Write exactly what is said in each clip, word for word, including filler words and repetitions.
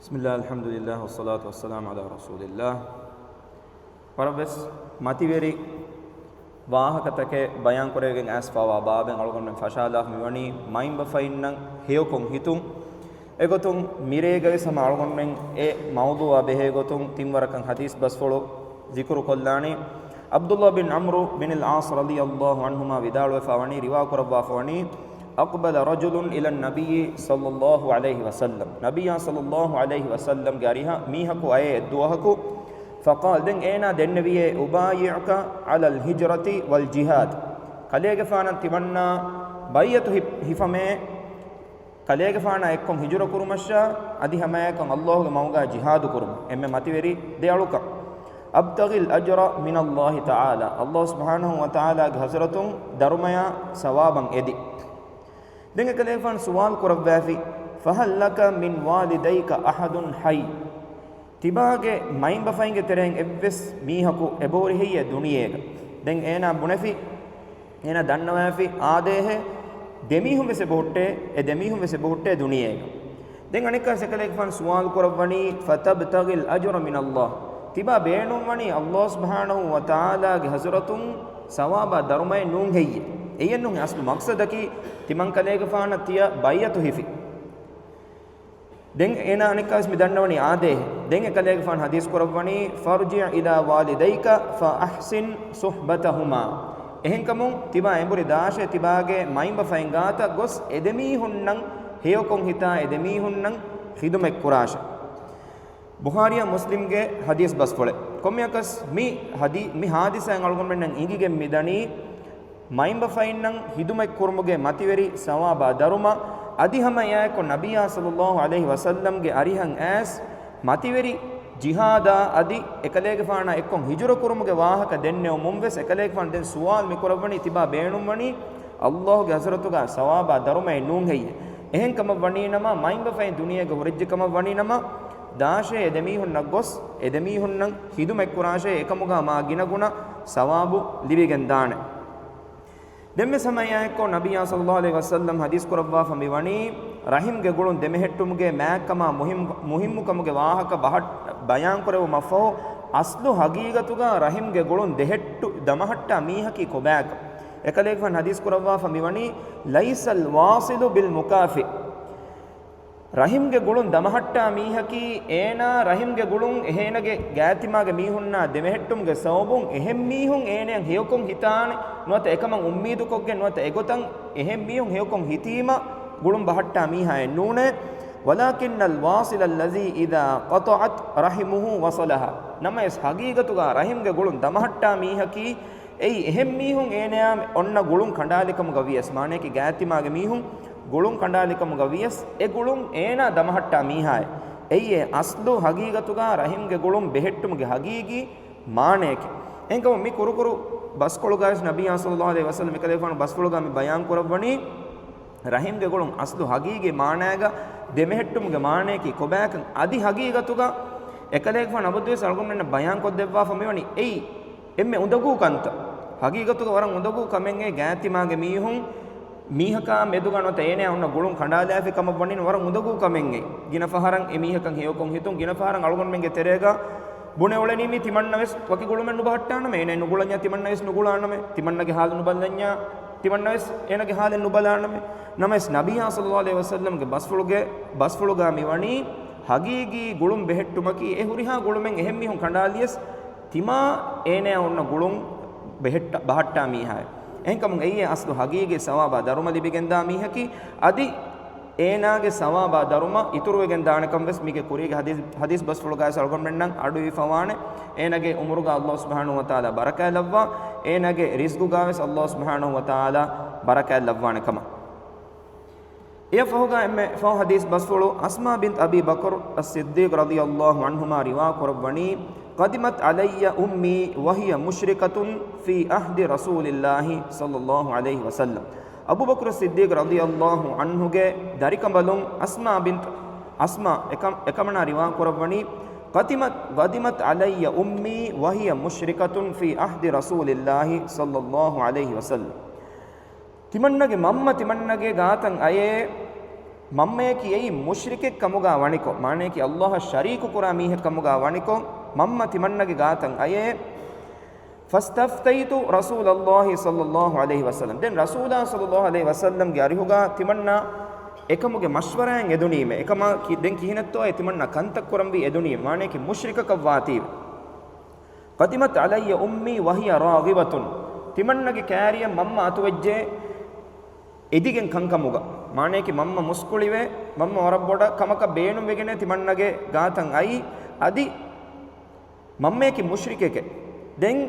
بسم الله، الحمد لله، والصلاة والسلام على رسول الله. ވަރަށްވެސް މަތިވެރި ވާހަކަތަކެއް ބަޔާންކުރެވިގެން އައިސްފަވާ ބާބެއް އަޅުގަނޑުމެން ފަށާލާފަ މިވަނީ މައިންބަފައިންނަށް ހެޔޮކޮށް ހިތުން. އެގޮތުން މިރޭގަވެސް ހަމަ އަޅުގަނޑުމެން އެ މައުޟޫޢާ ބެހޭގޮތުން ތިންވަރަކަށް ޙަދީޘް ބަސްފުޅު ޛިކުރުކޮށްލާނީ. ޢަބްދުﷲ ބިން ޢަމްރު ބިން އަލްޢާޞް ރަޟިޔަﷲ ޢަންހުމާ ވިދާޅުވެފަ ވަނީ، ރިވާކުރައްވާފަ ވަނީ، أقبل رجل إلى النبي صلى الله عليه وسلم، ނަބިއްޔާ ޞައްލަﷲ ޢަލައިހި ވަސައްލަމްގެ އަރިހަށް މީހަކު އައޭ އެއްދުވަހަކު. فقال، ދެން އޭނާ ދެންނެވިއޭ، أبايعك على الهجرة والجهاد، ކަލޭގެފާނަށް ތިމަންނާ ބައިޢަތު ހި-، ހިފަމޭ، ކަލޭގެފާނާ އެއްކޮށް ހިޖުރަ ކުރުމަށާ، އަދި ހަމައެކަން ﷲގެ މަގުގާ ޖިހާދު ކުރުމަށް. އެންމެ މަތިވެރި ދެ އަޅުކަން. أبتغي الأجر من الله تعالى، ﷲ ސުބްޙާނަހޫ ވަތަޢާލާގެ ޙަޟްރަތުން ދަރުމަޔާ ސަވާބަށް އެދި. ދެން އެކަލޭގެފާނު ސުވާލު ކުރައްވާފި، فهل لك من والديك أحد حي؟ ތިބާގެ މައިންބަފައިންގެ ތެރެއިން އެއްވެސް މީހަކު އެބަހުރި ހެއްޔޭ ދުނިޔޭގަ؟ ދެން އޭނާ ބުނެފި، އޭނާ ދަންނަވާފި އާދޭހޭ، ދެމީހުން ވެސް އެބަހުއްޓޭ، އެ ދެމީހުން ވެސް އެބަހުއްޓޭ ދުނިޔޭގަ. ދެން އަނެއްކާ އެކަލޭގެފާނު ސުވާލު ކުރައްވަނީ، فتبتغي الأجر من الله، ތިބާ ބޭނުންވަނީ ﷲ ސުބްޙާނަހޫ ވަތަޢާލާގެ ޙަޟްރަތުން ސަވާބާ ދަރުމައެއް ނޫން ހެއްޔޭ؟ އެއްޔެއްނު އަސްލު މަޤްޞަދަކީ ތިމަން ކަލޭގެފާނަށް ތިޔަ ބައިޢަތު ހިފި. ދެން އޭނާ އަނެއްކާވެސް މި ދަންނަވަނީ އާދޭހެ. ދެން އެކަލޭގެފާނު ޙަދީޘް ކުރައްވަނީ، فارجع إلى والديك فأحسن صحبتهما، އެހެންކަމުން ތިބާ އެނބުރި ދާށޭ، ތިބާގެ މައިންބަފައިން ގާތަށް ގޮސް އެދެމީހުންނަށް ހެޔޮކޮށް ހިތާ، އެދެމީހުންނަށް ޚިދުމަތްކުރާށޭ. ބުޚާރީއާ މުސްލިމްގެ ޙަދީޘް ބަސްފުޅެއް. ކޮންމެއަކަސް މި ޙަދީ-، މި ޙާދިސާއިން އަޅުގަނޑުމެންނަށް އިނގިގެން މިދަނީ، މައިންބަފައިންނަށް ޚިދުމަތްކުރުމުގެ މަތިވެރި ސަވާބާ ދަރުމަ، އަދި ހަމަ އެއާއެކު ނަބިއްޔާ ޞައްލަﷲ ޢަލައިހި ވަސައްލަމްގެ އަރިހަށް އައިސް މަތިވެރި ޖިހާދާ އަދި އެކަލޭގެފާނާ އެއްކޮށް ހިޖުރަ ކުރުމުގެ ވާހަކަ ދެންނެވުމުން ވެސް އެކަލޭގެފާނު ދެން ސުވާލު މި ކުރައްވަނީ، ތިބާ ބޭނުންވަނީ ﷲގެ ޙަޟްރަތުގާ ސަވާބާ ދަރުމައެއް ނޫން ހެއްޔޭ؟ އެހެން ކަމަށް ވަނީ ނަމަ، މައިންބަފައިން ދުނިޔޭގަ ހުރެއްޖެ ކަމަށް ވަނީ ނަމަ، ދާށޭ އެދެމީހުންނަށް ގޮސް އެދެމީހުންނަށް ޚިދުމަތްކުރާށޭ، އެކަމުގާ މާ ގިނަގުނަ ސަވާބު ލިބިގެން ދާނެ. ދެންވެސް ހަމައެއާއެއްކޮށް ނަބިއްޔާ ޞައްލަﷲ ޢަލައިހި ވަސައްލަމް ޙަދީޘް ކުރައްވާފަ މިވަނީ، ރަޙިމްގެ ގުޅުން ދެމެހެއްޓުމުގެ މާތްކަމާ މުހިން-، މުހިންމުކަމުގެ ވާހަކަ ބަހައް-، ބަޔާންކުރެވުމަށްފަހު، އަސްލު ހަގީގަތުގާ ރަޙިމްގެ ގުޅުން ދެހެއްޓު-، ދަމަހައްޓާ މީހަކީ ކޮބާކަން. އެކަލޭގެފާނު ޙަދީޘް ކުރައްވާފަ މިވަނީ، ليس الواصل بالمكافئ. ރަޙިމްގެ ގުޅުން ދަމަހައްޓާ މީހަކީ، އޭނާ ރަޙިމްގެ ގުޅުން އެހޭނަގެ ގާތިމާގެ މީހުންނާ ދެމެހެއްޓުމުގެ ސަބަބުން އެހެން މީހުން އޭނަޔަށް ހެޔޮކޮށް ހިތާނެ، ނުވަތަ އެކަމަށް އުއްމީދުކޮށްގެން، ނުވަތަ އެގޮތަށް އެހެން މީހުން ހެޔޮކޮށް ހިތީމަ ގުޅުން ބަހައްޓާ މީހާއެއް ނޫނޭ. ولكن الواصل الذي إذا قطعت رحمه وصلها. ނަމަވެސް ހަގީގަތުގާ ރަޙިމްގެ ގުޅުން ދަމަހައްޓާ މީހަކީ، އެއީ އެހެން މީހުން އޭނަޔާ އޮންނަ ގުޅުން ކަނޑާލިކަމުގަ ވިޔަސް، މާނަޔަކީ ގާތިމާގެ މީހުން ގުޅުން ކަނޑާލިކަމުގަ ވިޔަސް، އެ ގުޅުން އޭނާ ދަމަހައްޓާ މީހާއެއް. އެއީ އެ އަސްލު ހަގީގަތުގާ ރަޙިމްގެ ގުޅުން ބެހެއްޓުމުގެ ހަގީގީ މާނަޔަކީ. އެހެންކަމުން މި ކުރުކުރު ބަސްކޮޅުގަވެސް ނަބިއްޔާ ޞައްލަﷲ ޢަލައިހި ވަސައްލަމް އެކަލޭގެފާނު ބަސްފުޅުގާ މި ބަޔާން ކުރައްވަނީ، ރަޙިމްގެ ގުޅުން އަސްލު ހަގީގީ މާނަޔަށް ދެމެހެއްޓުމުގެ މާނަޔަކީ ކޮބާކަން. އަދި ހަގީގަތުގަ އެކަލޭގެފާނު އަބަދުވެސް އަޅުގަނޑުމެންނަށް ބަޔާން ކޮށްދެއްވާފަ މިވަނީ އެއީ އެންމެ އުނދަގޫ ކަންތައް. ހަގީގަތުގަ ވަރަށް އުނދަގޫ ކަމެއް އެ ގާތިމާގެ މީހުން މީހަކާ މެދުގަ ނުވަތަ އޭނަޔާ އޮންނަ ގުޅުން ކަނޑާލާފި ކަމަށް ވަނީ ވަރަށް އުނދަގޫ ކަމެއް އެއީ. ގިނަ ފަހަރަށް އެ މީހަކަށް ހެޔޮކޮށް ހިތުން، ގިނަ ފަހަރަށް އަޅުގަނޑުމެންގެ ތެރޭގަ ބުނެ އުޅެނީ މީ ތިމަންނަވެސް ވަކި ގުޅުމެއް ނުބަހައްޓާނަމޭ، އޭނަ ނުގުޅަންޏާ ތިމަންނަވެސް ނުގުޅާނަމޭ، ތިމަންނަގެ ޙާލު ނުބަލަންޏާ ތިމަންނަވެސް އޭނަގެ ޙާލެއް ނުބަލާނަމޭ. ނަމަވެސް ނަބިއްޔާ ޞައްލަﷲ ޢަލައިހި ވަސައްލަމްގެ ބަސްފުޅުގެ، ބަސްފުޅުގާ މިވަނީ ހަގީގީ ގުޅުން ބެހެއްޓުމަކީ އެ ހުރިހާ ގުޅުމެއް އެހެން މީހުން ކަނޑާލިޔަސް ތިމާ އޭނަޔާ އޮންނަ ގުޅުން ބެހެއްޓަ-، ބަހައްޓާ މީހާއެއް. އެހެންކަމުން އެއީ އެ އަސްލު ހަގީގީ ސަވާބާ ދަރުމަ ލިބިގެންދާ މީހަކީ. އަދި އޭނާގެ ސަވާބާ ދަރުމަ އިތުރުވެގެން ދާނެކަން ވެސް މީގެ ކުރީގެ ޙަދީޘް، ޙަދީޘް ބަސްފުޅުގައި އަޅުގަނޑުމެންނަށް އަޑުއިވިފަވާނެ. އޭނާގެ އުމުރުގަ ﷲ ސުބްޙާނަހޫ ވަތަޢާލާ ބަރަކާތް ލައްވާ، އޭނާގެ ރިޒްގުގަ ވެސް ﷲ ސުބްޙާނަހޫ ވަތަޢާލާ ބަރަކާތް ލައްވާނެ ކަމަށް. އެއަށް ފަހުގަ އެންމެ ފަހު ޙަދީޘް ބަސްފުޅު، އަސްމާ ބިންތު އަބީ ބަކުރު އައްޞިއްދީޤް ރަޟިޔަﷲ ޢަންހުމާ ރިވާ ކުރައްވަނީ، قدمت علي أمي وهي مشركة في عهد رسول الله صلى الله عليه وسلم. އަބޫބަކުރު ޞިއްދީޤް ރަޟިޔަﷲ ޢަންހުގެ ދަރިކަނބަލުން އަސްމާ ބިންތު އަސްމާ އެކަ-، އެކަމަނާ ރިވާ ކުރައްވަނީ، قدمت، قدمت علي أمي وهي مشركة في عهد رسول الله صلى الله عليه وسلم. ތިމަންނަގެ މަންމަ ތިމަންނަގެ ގާތަށް އައޭ، މަންމަޔަކީ އެއީ މުޝްރިކެއް ކަމުގަ ވަނިކޮށް، މާނަޔަކީ ﷲ އަށް ޝަރީކު ކުރާ މީހެއް ކަމުގަ ވަނިކޮށް، މަންމަ ތިމަންނަގެ ގާތަށް އައޭ. فاستفتيت رسول الله صلى الله عليه وسلم. ދެން ރަސޫލާ ޞައްލައްލާހު ޢަލައިހި ވަސައްލަމްގެ އަރިހުގަ ތިމަންނާ އެކަމުގެ މަޝްވަރާއެއް އެދުނީމޭ. އެކަމާ ކި-، ދެން ކިހިނެއްތޯއޭ ތިމަންނާ ކަންތައް ކުރަންވީ އެދުނީ؟ މާނަޔަކީ މުޝްރިކަކަށްވާތީވެ. قدمت علي أمي وهي راغبة. ތިމަންނަގެ ކާރިއަށް މަންމަ އަތުވެއްޖެ އެދިގެން ކަންކަމުގަ. މާނަޔަކީ މަންމަ މުސްކުޅިވެ، މަންމަ ވަރަށް ބޮޑަށް ކަމަކަށް ބޭނުންވެގެނޭ ތިމަންނަގެ ގާތަށް އައީ. އަދި މަންމަޔަކީ މުޝްރިކެކޭ. ދެން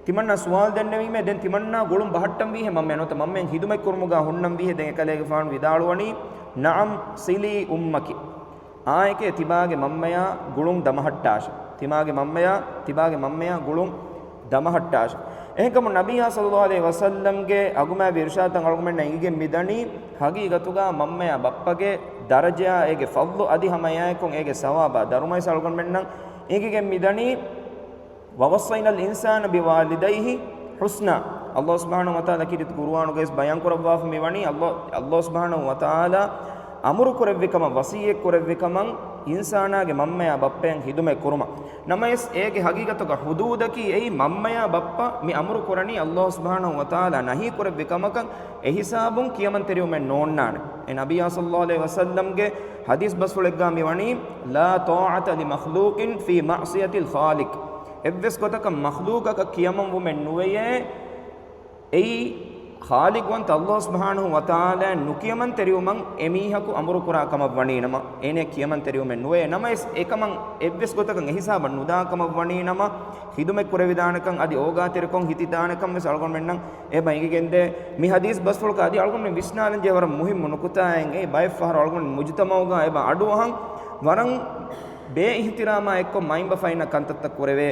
ތިމަންނާ ސުވާލު ދެންނެވީމޭ، ދެން ތިމަންނާ ގުޅުން ބަހައްޓަންވީހޭ މަންމަޔަށް ނުވަތަ މަންމަޔަށް ހިދުމަތް ކުރުމުގަ ހުންނަންވީހޭ؟ ދެން އެކަލޭގެފާނު ވިދާޅުވަނީ، نعم صلي أمك. އާނއެކޭ ތިބާގެ މަންމަޔާ ގުޅުން ދަމަހައްޓާށެ. ތިމާގެ މަންމަޔާ، ތިބާގެ މަންމަޔާ ގުޅުން ދަމަހައްޓާށެ. އެހެންކަމުން ނަބިއްޔާ ޞައްލައްލާހު ޢަލައިހި ވަސައްލަމްގެ އަގުމާ އިރުޝާދުތައް އަޅުގަނޑުމެންނަށް އެނގިގެން މިދަނީ، ހަގީގަތުގަ މަންމަޔާ ބައްޕަގެ ދަރަޖަޔާ އޭގެ ފަޟްލު އަދި ހަމައެއާއެކު އޭގެ ސަވާބާ ދަރުމައިސް އަޅުގަނޑުމެންނަށް އެނގިގެން މިދަނީ، ووصينا الإنسان بوالديه حسنا. ﷲ ސުބްޙާނަހޫ ވަތަޢާލާ ކީރިތި ޤުރުއާނުގައި ބަޔާން ކުރައްވާފަ މިވަނީ، ﷲ، ﷲ ސުބްޙާނަހޫ ވަތަޢާލާ އަމުރު ކުރެއްވި ކަމަށް، ވަޞިއްޔަތް ކުރެއްވި ކަމަށް، އިންސާނާގެ މަންމަޔާ ބައްޕަޔަށް ހިދުމަތް ކުރުމަށް. ނަމަވެސް އޭގެ ހަގީގަތުގަ ޙުދޫދަކީ އެއީ މަންމަޔާ ބައްޕަ މި އަމުރު ކުރަނީ ﷲ ސުބްޙާނަހޫ ވަތަޢާލާ ނަހީ ކުރެއްވި ކަމަކަށް، އެހިސާބުން ކިޔަމަންތެރިވުމެއް ނޯންނާނެ. އެ ނަބިއްޔާ ޞައްލައްލާހު ޢަލައިހި ވަސައްލަމްގެ ޙަދީޘް ބަސްފުޅެއްގަ މިވަނީ، لا طاعة لمخلوق في معصية الخالق. އެއްވެސް ގޮތަކަށް މަޚްލޫޤަކަށް ކިޔަމަންވުމެއް ނުވެޔޭ، އެއީ ޚާލިޤުވަންތަ ﷲ ސުބްޙާނަހޫ ވަތަޢާލާ ނުކިޔަމަންތެރިވުމަށް އެމީހަކު އަމުރުކުރާ ކަމަށް ވަނީނަމަ، އޭނަ ކިޔަމަންތެރިވުމެއް ނުވޭ. ނަމަވެސް އެކަމަށް އެއްވެސް ގޮތަކަށް އެހިސާބަށް ނުދާ ކަމަށް ވަނީނަމަ، ޚިދުމަތް ކުރެވިދާނެކަން އަދި އޯގާތެރިކޮށް ހިތިދާނެކަން ވެސް އަޅުގަނޑުމެންނަށް އެބަ އެނގިގެންދޭ. މި ޙަދީޘް ބަސްފުޅަކަށް އަދި އަޅުގަނޑުމެން ވިސްނާލަންޖެހޭ ވަރަށް މުހިއްމު ނުކުތާއެއް، އެއީ ބައެއްފަހަރު އަޅުގަނޑު މުޖުތަމަޢުގަ އެބަ އަޑުއަހަން ވަރަށް ބޭއިޙްތިރާމާ އެއްކޮށް މައިންބަފައިންނަށް ކަންތައްތައް ކުރެވޭ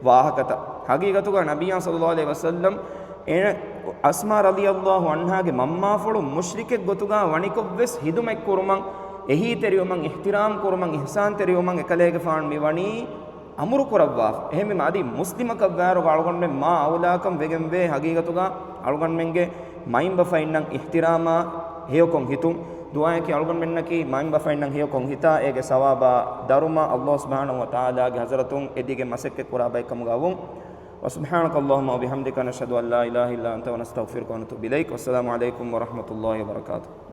ވާހަކަތައް. ހަގީގަތުގަ ނަބިއްޔާ ޞައްލައްލާހު ޢަލައިހި ވަސައްލަމް އޭނަ އަސްމާ ރަޟިޔައްލާހު ޢަންހާގެ މަންމާފުޅު މުޝްރިކެއް ގޮތުގަ ވަނިކޮށްވެސް ޚިދުމަތްކުރުމަށް، އެހީތެރިވުމަށް، އިޙްތިރާމް ކުރުމަށް، އިޙްސާންތެރިވުމަށް އެކަލޭގެފާނު މިވަނީ އަމުރު ކުރައްވާފަ. އެހެންވީމަ އަދި މުސްލިމަކަށް ވާއިރުގަ އަޅުގަނޑުމެން މާ އައުލާކަން ވެގެންވޭ ހަގީގަތުގަ އަޅުގަނޑުމެންގެ މައިންބަފައިންނަށް އިޙްތިރާމާ ހެޔޮކޮށް ހިތުން. ދުޢާއަކީ އަޅުގަނޑުމެންނަކީ މައިންބަފައިންނަށް ހެޔޮކޮށް ހިތާ އޭގެ ސަވާބާ ދަރުމަ ﷲ ސުބްޙާނަހޫ ވަތަޢާލާގެ ޙަޟްރަތުން އެދިގެން މަސައްކަތް ކުރާ ބައެއްކަމުގަ ވުން. وسبحانك اللهم وبحمدك، نشهد أن لا إله إلا أنت، نستغفرك ونتوب إليك. والسلام عليكم ورحمة الله وبركاته.